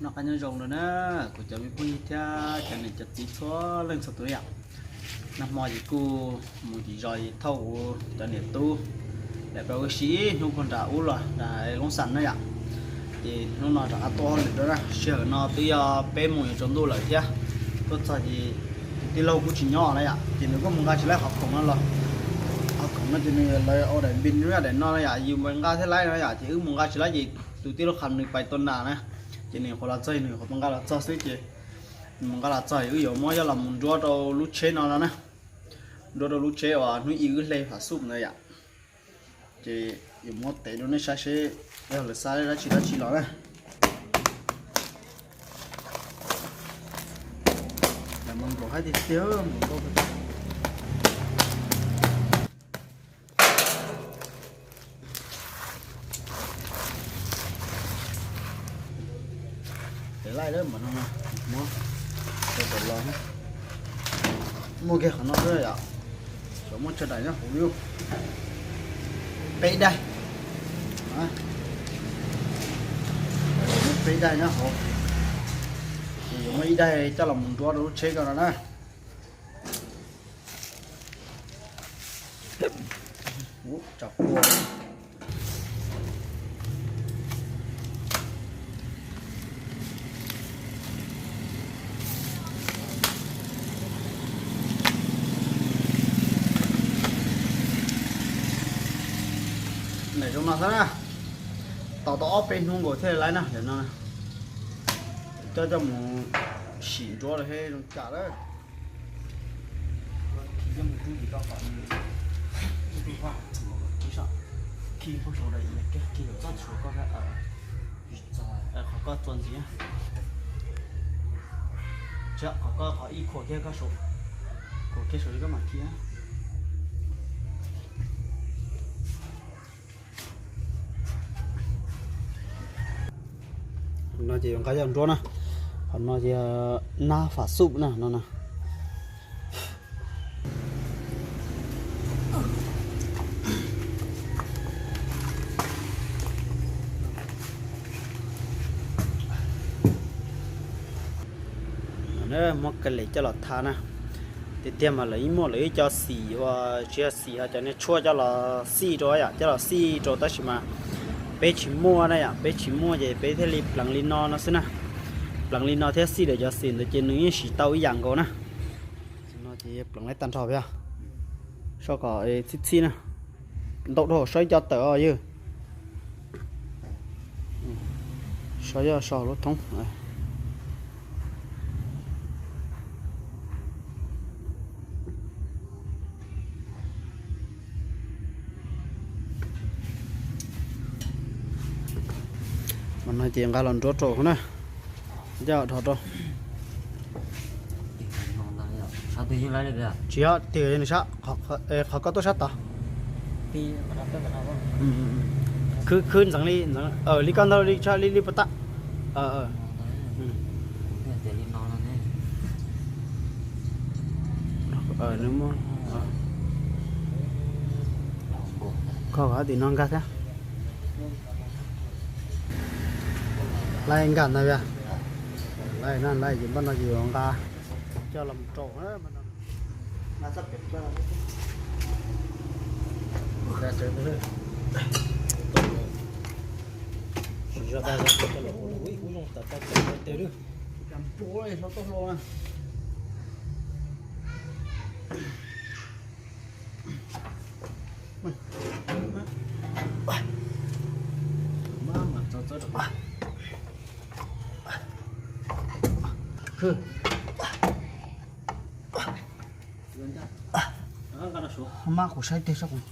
Noj qab nyob zoo rau na, kuv cov me phooj ywg thiab cov niam cov txiv txhua leej txhua tus yom. Nag hmo ces kuj mus tim zos es thauj kuv cov niam tub lawv pab wb sim ib hnub puag nram ub los nram Loob Xas na yom. Ces hnub no rov qab tuaj hauj lwm rau na, sij hawm no twb yog peb moos yuav tsaus ntuj lawm thiab. Tuaj txog ces tus tij laug kuj tsis nyob na yom, ces nws kuj mus nqa tsis laib qhov khoom no los. Qhov khoom no ces nws lawv ua daim npis nyob daim no na yom, yus mus nqa thiaj laib no yom, ces wb mus nqa tsis laib ces tus tij laug qhia nws pais tua nas na, ces nws nyuam qhuav los txog, nws nyuam qhuav nqa los txog xwb ces nws mus nqa los txog wb yuav muab coj los mus nruab rau lub tsheb no no na. Nruab rau lub tsheb uas hnub ib wb hle fam xuj ntawd yom. Ces yuav muab tev rau nej saib seb yog lawv xa dab tsi dab tsi los na. Lawv mas nplaum haib tiag tiag, nplaum nkauj. Tev laij lawm mas no, muab rau tom los. Muaj kiag qhov no xwb yom. Xyov muaj tsawg daim nyob hauv li. Peb daim. Muaj peb daim nyob hauv. Ces yuav muab ib daim coj los mus nruab rau lub tsheb ko no na. Ua tsam kua. Nws zoo no xwb na. Tos tau ob peb hnub nkaus thiaj li laib na, no coj coj mus sim nruab lawm thiaj zoo cas lawm. Khi koj mus rub ib rau qhov, ib rau qhov, khi koj sau da, khi koj txoj tshuav koj, qhov koj txuas ntxiv, tsis qhov koj qhov ib khuam kiag koj sau, khuam kiag sau li koj mam khi. No ces yuav nqa coj nruab na. Qhov no ces nab fam xuj na no na. Muab ka les coj los tha na. Tiag tiag mas lawv yeej muaj lawv ib co xim uas tsis yog xim, ho cov niag tshuaj coj los xij rau yom, coj los xij rau tab sis mas peb tsis muaj na yom, peb tsis muaj ces peb thiaj li pleev li no no xwb na. Pleev li no thiab xij lawv cov xim ntawd ces nws yeej siv tau ib yam nkaus na. No ces pleev laib tag nrho yog, so kom txhib txhib na. Ntau dhau so ib co tawm os ywg. So yog so lub thoob. Mas no ces nqa los nruab rau na. Coj dhos rau. Tsis yog, tig nws sab, qhov koj tuaj sab tod. Khwb khwb ntxeev li, li koj ntawd li, li li puas tag. Nws muab kho tim no nkag thiab. Laij nkag ntag. Laij no, laij ces npaj no ces yuav nqa coj los rau. Mab kuv saib tiag sab kuv.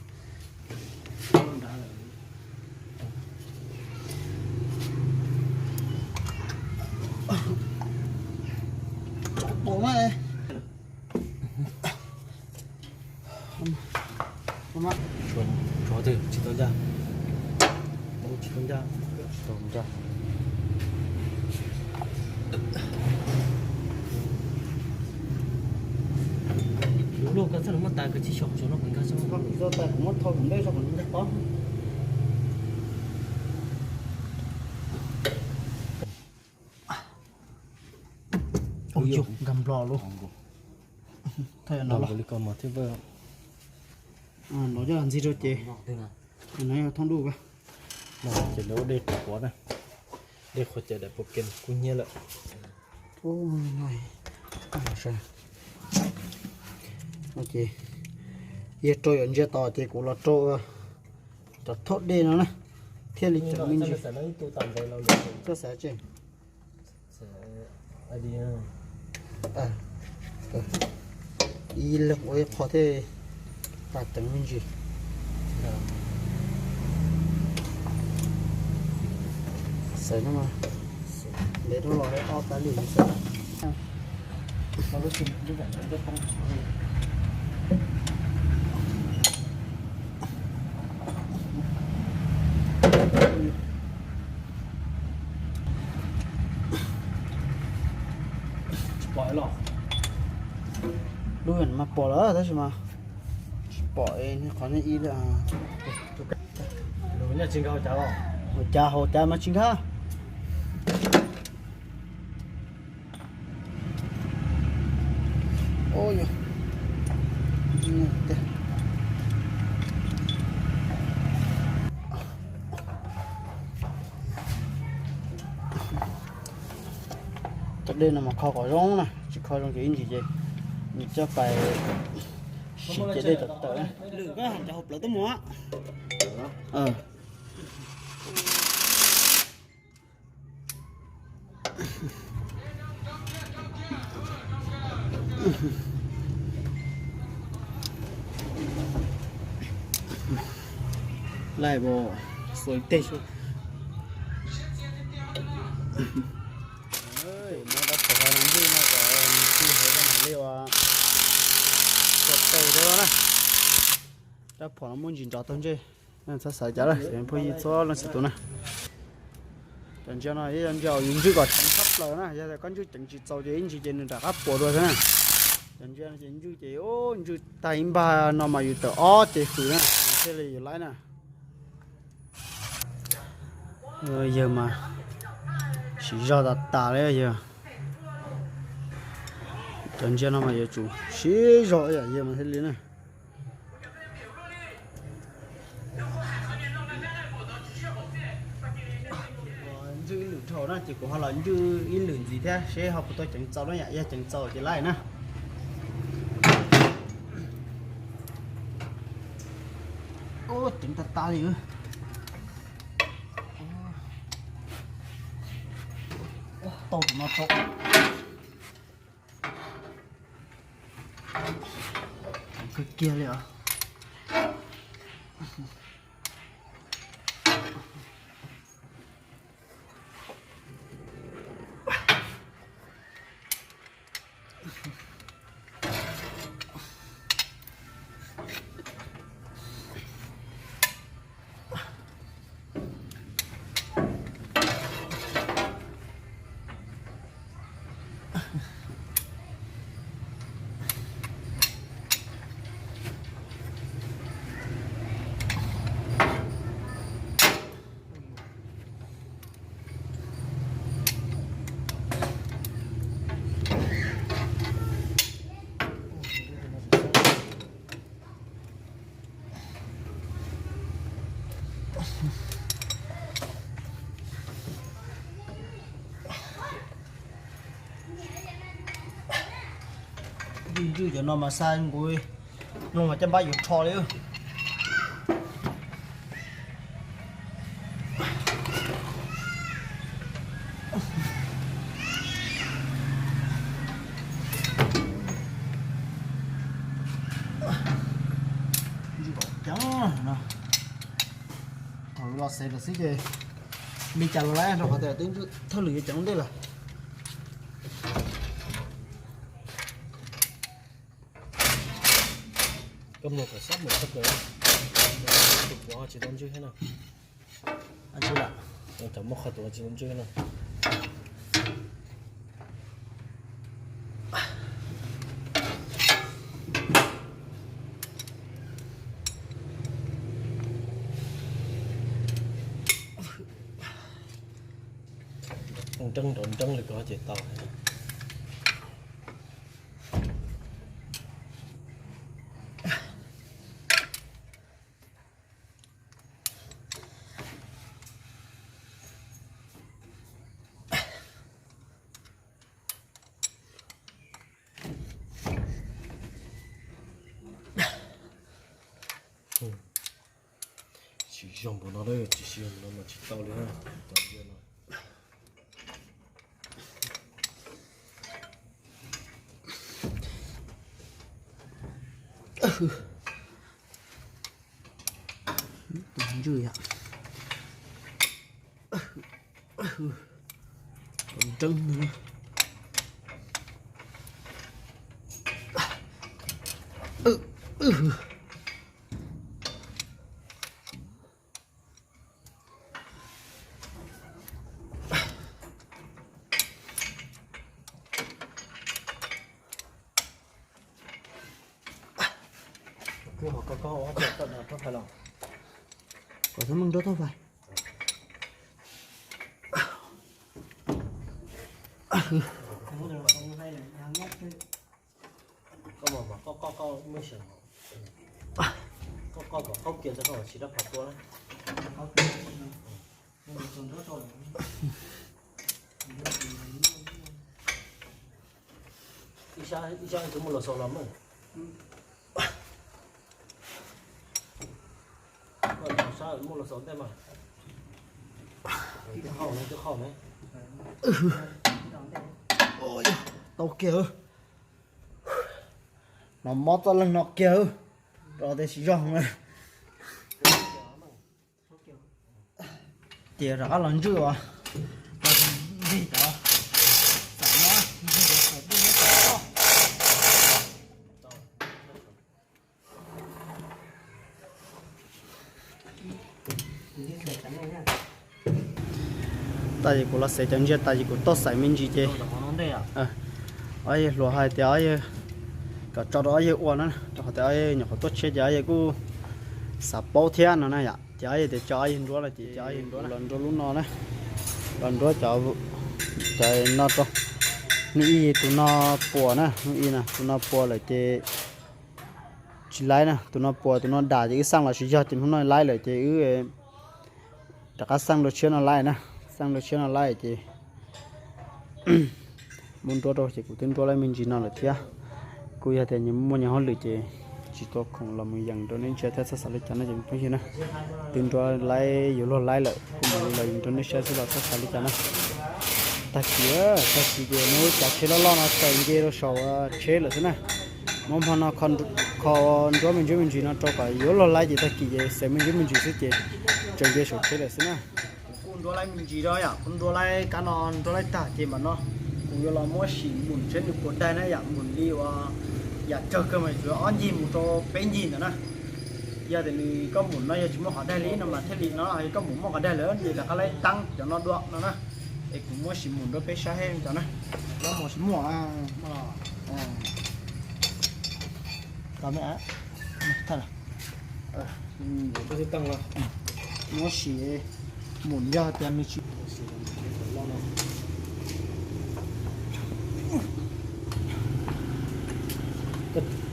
Tsov twg tsis tau ncaj? Tsis tau ncaj, tsis tau ncaj. Luag koj txhaj muab tas koj tsis xyom tsuav no kuv nkag xyov. Koj kuv txoj tas kuv muab tho kuv ntej so kuv ntej pob. Ua nkag nplo lub. Thaj no li ko mas thiaj vawj. No coj ntxig rau ces no yog thoob duj. Ces lawv ua dej qhuav na, dej qhuav ces daim pua ke kub hnyiab lawm. Ces yog rau yom, ntsia tos ces kuv los rau cov thauj dej no na, thiaj li ceev me ntsis. Txhob xav tseeb. Ib leeg ua ib qho thiaj pab ceev me ntsis. Xav no mas ntev rau los ob pab li xwb. Tsis pom los, lub mas pom lawm tab sis mas tsis pom qhov nej ib li. Hauv cav, hauv cav mas tsis nkag. Cov dej no mas kho kom zoo na, tsis kho zoo ces ib ntsis ces nws coj pais siv ces dej tawm tawm. Lwm koj cov hauv plawv tuaj mus. Laij, xuas ib teg. Muab rab phom hauv no ntswj no kom nws tij hauv no li uas tau tau na. Rab phom no muab ntsis nrov tau ntsej. Txhob xav cas lawm phooj ywg txhua leej txhua tus na. Cov ntsia no yog ntsia yus ntswj kom tseev tshaj plaws na, yog tias koj ntswj ceev tsis txaus ces ib ntsis ces nws rov qab puas dua xwb na. Cov ntsia no ces ntswj ces ntswj tag ib npag no mas yus tawm ob ces hws na, thiaj li yus laib na. Yawg mas siv zog tas tas li yawg. Cov ntsia no mas yuav tsum siv zog yawg mas thiaj li na. Ntswj ib lwm dhau na ces kuv ho los ntswj ib lwm ntxiv thiab seb ho puas tau ceev txaus na yom, yog ceev txaus ces laij na. Ceev tas tas li. Tau tus no rau. Kawg kiag li os. Ntswj cov no mas xa nqus mloog mas caj npab yuav rho li. Ntswj kom ceev no. Thaum los xev lawm xwb ces li cas los lawm rau qhov tias twb ntswj thawj lwm yuav ceev ntej lawm. Koj mloog kom sab mus txog kawg, tus puav tsis tau ntswj thiab no. Cov muaj qhov tus tsis tau ntswj no. Nreeb nrov nreeb li ko ces tau. Zoo npaum no, tsis zoo npaum no mas tsis tau li na. Tus ntswj yom. Tus nreeb no. Kom txhob meej nrog tau fais. Koj mas koj koj koj muaj xyov, koj koj kom qaub kiag txog koj tsis rab phom tua na. Ib sab ib sab tus muaj los xaus los mas. Sab muaj los xaus ntej mas. Twb hau na, twb hau na. Tau kiag. No mob txoj leeg no kiag. Rau tej tsis zoo na. Ces rov qab los ntswj os. Nteg tod, tam no nteg tod, tam no tod. Tas ces kuv los xaiv cov ntsia tas ces kuv tau xaiv me ntsis ces ob yawg hluas hais tias ob yawg kom tso rau ob yawg ua na, rau qhov tias ob yawg nyuam qhuav tuaj tsheb ces ob yawg kuj xav paub thiab no na yom. Ces ob yawg tias tso ob yawg nruab lawm ces ob yawg nruab los nruab lub no na, los nruab cov, cov no rau. Hnub ib tus no puas na, hnub ib na tus no puas lawm ces tsis laib na, tus no puas tus no dam ces wb xaj los tsis yog ces hnub no laib lawm ces wb rov qab xaj dua tshiab no laib na, xaj dua tshiab no laib ces muab nruab rau ces kuv twb nruab laib me ntsis no lawm thiab. Kuj yog tias muaj nyias hauj lwm ces tsis tau khoom los mus yees rau nej ntsia thiab txhob xav li cas no ces phooj ywg na. Twb nruab laib yuav luag laib lawm kuj mus los yees rau nej saib xwb los txhob xav li cas na. Tag kis, tag kis ces muab lub cav tsheb loj loj no txais nce rau saum tsheb lawm xwb na. Muab hmo no kho nruab me ntsis me ntsis no rau kom yuav luag laib ces tag kis ces xaiv me ntsis me ntsis xwb ces txais nce saum tsheb lawm xwb na. Kuv kuj nruab laib me ntsis rau yom, kuv nruab laib kab no nruab laib tag ces mam no kuv yuav los muab sim npum seb nws puas daig na yom, npum li uas yam tsawg kawg mas tsuas ob ncig mus rau peb ncig ntawd na. Yog tias nws koj npum no yog tsis muaj qhov daig li no mas thiaj li no, yog koj npum muaj qhov daig lawm ces rov qab laib taab cov no dua no na. Es kuv muab sim npum rau peb saib cov na. Muaj sim muaj tau me a. Muab sim npum yog tias nws tsis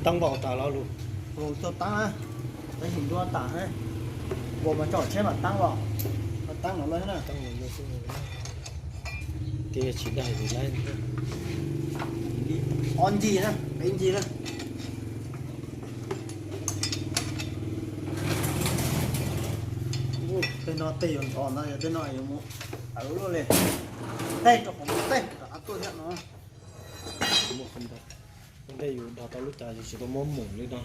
taab npaum tas los lug, tau taab na, tab sis nruab tas na. Ua mas tso tsheb mas taab los, taab los lawm na. Ces tsis daig li laib, ob ncig na, peb ncig na. Tej no tej yuav nrov ntag, yog tej no yuav mus luaj li. Tej rau qhov muaj tej rov qab tuaj thiab no. Ua ntej yus dag tau lub cav yus tsis tau muab mus li no.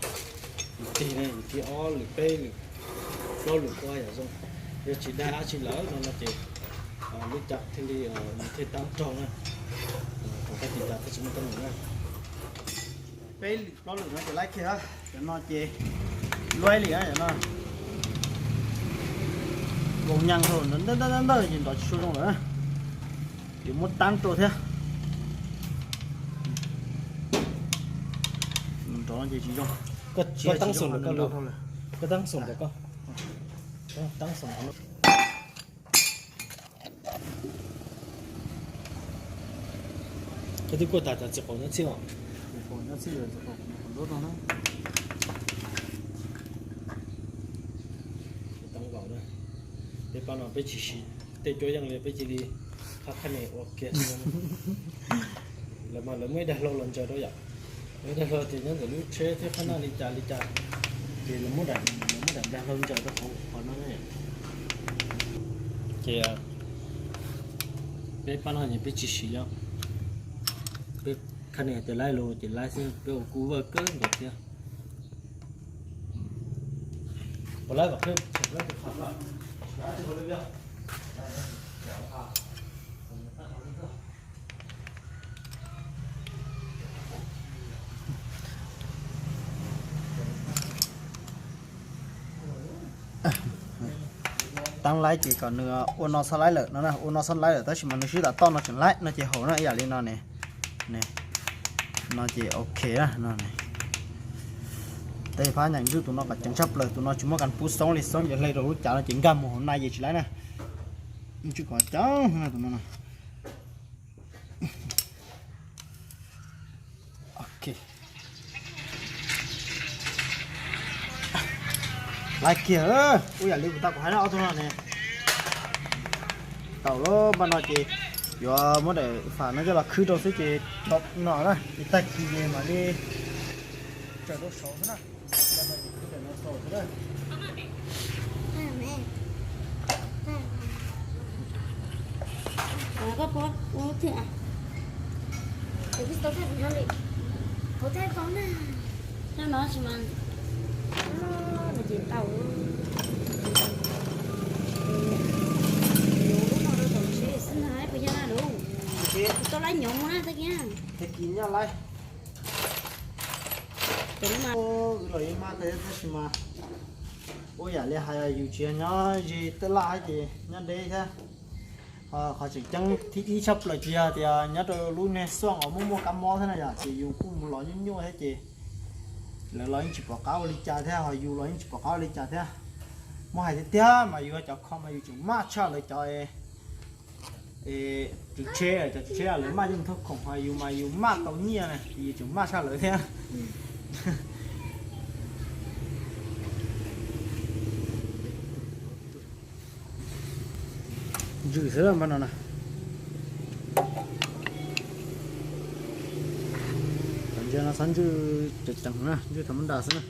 Yus tig ne, yus tig ob lwm peb lwm, plaub lwm kuj yam zoo. Yog tsis dag dab tsi lawm no no ces lub cav thiaj li, nws thiaj taab raug na. Thaum koj tig cav thiaj tsis muaj teeb meem na. Peb lwm plaub lwm no ces laib kiag, cov no ces luaib li na, cov no. Nkaus nyaj rau ntawd ntawd ntawd ces nrov tsis tshua zoo lawm. Yuav muab taab rau thiab. Nrov ces tsis zoo. Koj taab xoom ntawm koj lug, koj taab xoom ntawm koj, taab xoom ntawm no. Koj twb kuaj tas cov txiv qaum nyob txhij os. Peb pab no peb tsis siv tej cuab yeej li, peb cia li qhab qhab ne ua kiag. Lawv mas lawv muaj ib daim hlau los ntsaws rau yom. Muaj ib daim hlau tias nyob ntawm lub tsheb thiab qhab naj li cas li cas, ces lawv muab daim, lawv muab daim nplag hlau ntsaws rau hauv qhov no na yom. Peb pab no ces peb tsis siv, peb khab ne tias laib los ces laib xwb, peb ua kuj vawj kawg nkaus thiab. Tab laib ces kom nws ua no txhob laib lawm no, ua no txhob laib lawm tab sis mas nws swb tam toj no tseem laib no ces haum na, ib yam li no ne. No ces ok na no. Tej phab nyeem ntsuj tus no kom ceev tshaj plaws, tus no tsis muaj kas pub xoob li, xoob ces hle rau lub cav no ces nkag mus hauv nai ces tsis laib na. Ntsuj kom ceev tus no. Laib kiag, ua yam li kuv tau kuv hais no ob tug no ne. Tau lawm, npaj no ces yuav muab daim fam no coj los khwb rau xwb ces cov no na ces tag kis ces mam li tsaws rau saud xwb na. Koj puas ua thiab? Kuv twb tau thaj kuv no li. Kuv thaj tau na. Thaj no tsis mas. No ces tau. Lub no rau tom tsheb xwb na, puas yog na lub? Kuv tau laib nyob na tag kis. Tag kis nyob laib. Wb los yeej maj tag tab sis mas ua yam li hais yus tsis yog nyob ze tej laj thiab ces nyob deb thiab. Qhov tseem ceeb thib ib tshaj plaws ces yog tias nyob rau lub niag xuaj uas muaj muaj kab mob thiab na yom, ces yus kuj mus los nyuaj nyuaj thiab ces lawv los yeej tsis pom qab ua li cas thiab, ho yus los yeej tsis pom qab ua li cas thiab. Muab hais tiag tiag mas yus cov kho mas yus tseem maj tshaj lawv cov, es tus tsheb, cov tus tsheb lawv maj yeej thauj khoom, ho yus mas yus maj tau nyiaj na ces yus tseem maj tshaj lawv thiab. Ntsws xwb npaj no na. Ntsia no txhob ntsws ceev ceev na, ntsws tham mab nras xwb na.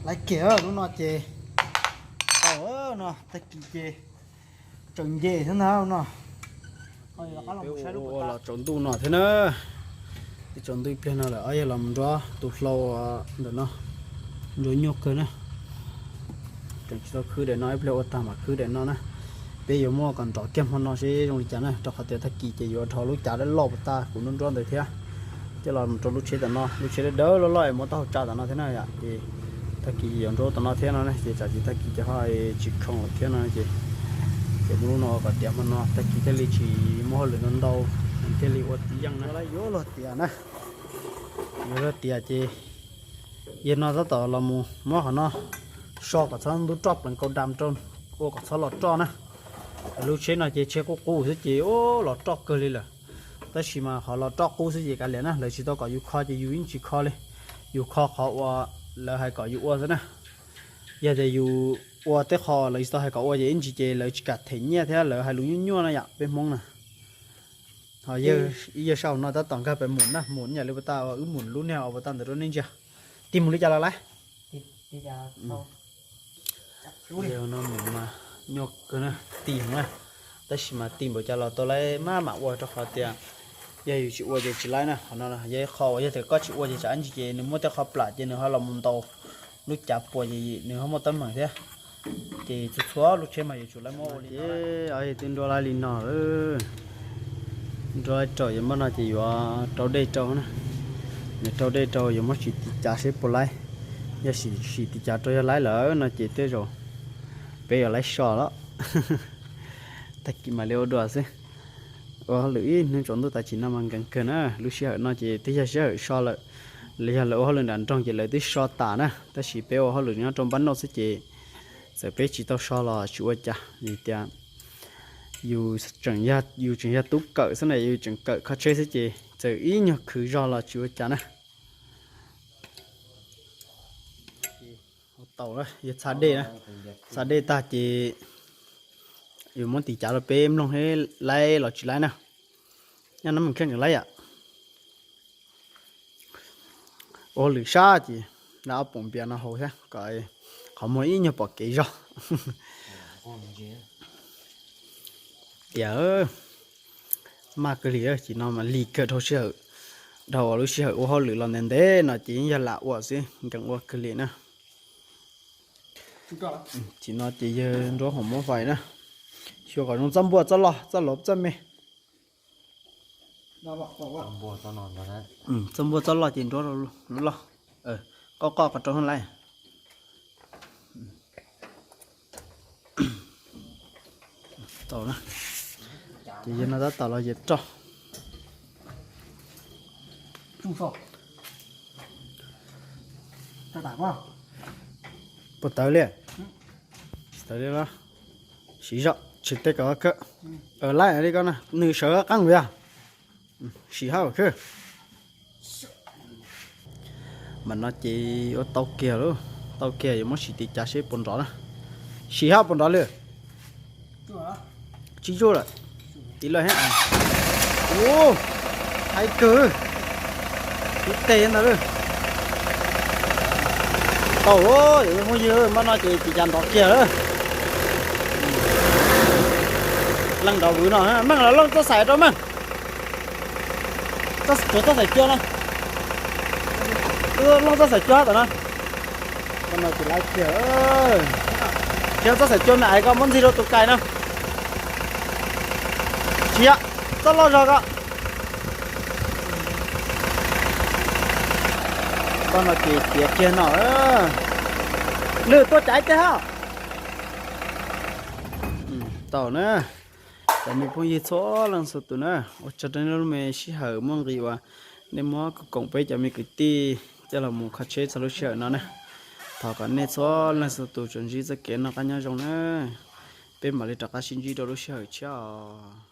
Laib kiag lub no ces tau no tag kis ces tsaus nce thiab na no. Peb ua los tsaus ntuj no thiab na. Twb tsaus ntuj ib pliag no lawm, ob yawg los mus nrog tus hlau ntawm no nrog nyuaj kawg na. Tseem tsis tau khwb daim no, ib pliag ua tag mam khwb daim no na. Peb yuav muab kom nrov kiag hmo no seb zoo li cas na, rau qhov tias tag kis ces yuav dhos lub cav loj loj puas tag kuv nruab nruab ntawd thiab. Coj los mus rau lub tsheb tom no, lub tsheb dawb dawb loj loj es muaj taub hau tsa tom no thiab na yom, ces tag kis yuav nruab tom no thiab no ces tsam ces tag kis ces ho tsis khoom lawm thiab no ces, ces muab lub no kom tiav hmo no tag kis thiaj li tsis muaj hauj lwm ntau ntau, thiaj li ua tib yeej na. Yuav luag tiav na, yuav luag tiav ces yog no tab tom los mus muab qhov no so kom txhob ntub roj pleev kaus dam rau, ua kom txhob los roj na. Lub tsheb no ces tsheb qub qub xwb ces ua los roj kawg li lawm. Tab sis mas qhov los roj qub xwb ces kav liam na, lawv tsis tau kom yus kho ces yus yeej tsis kho li. Yus kho qhov uas lawv hais kom yus ua xwb na. Yog tias yus ua tej qho lawv tsis tau hais kom ua ces ib ntsis ces lawv tsis kam them nyiaj thiab lawv hais lus nyuaj nyuaj na yom, peb Hmoob na. Ho yawg sab hauv no tab tom nkag pem mus na, mus yam li puas tag wb mus lub niag uas puas tag ntawd rau nej ntsia. Tig mus li cas los lawm? Mus mas nyuaj kawg na, tig na. Tab sis mas tig npaum cas los tau laib maj mam ua rau qhov tias yog yus tsis ua ces tsis laib na. Qhov no yog ib qho uas yog tias koj tsis ua ces tsam ib ntsis ces nws muaj tej qho plam ces nws ho los mus ntaus lub cav puas ces nws ho muaj teeb meem thiab. Ces txhua txhua lub tsheb mas yuav tsum laib muab ua li no. Twb nruab laib li no lawm. Nruab laib rau yuav npaj no ces yuav rau dej rau na. Yuav rau dej rau yuav muab sim tiv cav seb puas laib. Yog sim tiv cav rau yog laib lawm no ces tej zaum peb yuav laib so lawm. Tag kis mam li ua dua xwb. Ua hauj lwm ib hnub tsaus ntuj tas chim no mas nkees kawg na. Lub sij hawm no ces twb yog sij hawm so lawm. Los yog lawv ua hauj lwm nram nroog ces lawv twb so tas na, tab sis peb ua hauj lwm nyob rau npab nauj xwb ces txawm peb tsis tau so los tsis ua cas, vim tias yus tseem yog, yus tseem yog tub kawm xwb na, yus tseem kawm kho tsheb xwb ces txawm ib nyuag khwv zog los tsis ua cas na. Tau, yog txha dej na, txha dej tag ces yus muab tiv cav rau peb mloog seb laib los tsis laib na. Nyob no mus kheej laib yam. Ua hauj lwm sab ces da ob poom npias no haus thiab kom qhov muag ib nyuag pom kev zog. Tias maj kawg li, cim no mas lig kawg dhau sij hawm, dhau lub sij hawm ua hauj lwm los ntev ntev no ces yeej yog lam ua xwb, nkees ua kawg li na. Cim no ces yawg nruab hauv muab fais na, xyuas kom zoo txoj npua txoj loj txoj lov txoj me. Txoj npua txoj loj ces nruab loj, qoj qoj qhov rau hauv lawm. Tau na, ces yawg no tab tom los yawg roj. Puas tawv li? Tsis tawv li los? Siv zog tsis tej kom kawg. Laib li koj na, nws sawv qeeb yog. Siv hab khwb. Mas no ces ua tau kiag lauj, tau kiag yuav muab siv tiv cav seb puas nrov na. Siv hab puas nrov li? Tsis zuj lawm. Tiv lawm he. Ub, haib kawg. Tiv teg ntag lauj. Tau lauj, yog phooj ywg, mas no ces tiv cav nrov kiag lawm. Leej nrov vwv no, meej los looj txoj xaim rau meej. Tsuav txoj xaim cua no. Looj txoj xaim cua tom no. Mas no ces laib kiag. Tsuav txoj xaim cua me ais ko muab ntxig rau tus kais no. Tsis yog, txoj loj zog ko. Txoj no ces tiav kiag no. Lwm tua caiv tej hab. Tau na. Cov me phooj ywg txhua leej txhua tus na, ua tsaug rau nej lub me sij hawm muaj nqis uas nej muab koom peb cov me kwv tij coj los mus kho tsheb txog lub sij hawm no na. Thov kom nej txhua leej txhua tus tsuas ntsib txoj kev noj qab nyob zoo na. Peb mam li rov qab sib ntsib rau lub sij hawm tshiab os.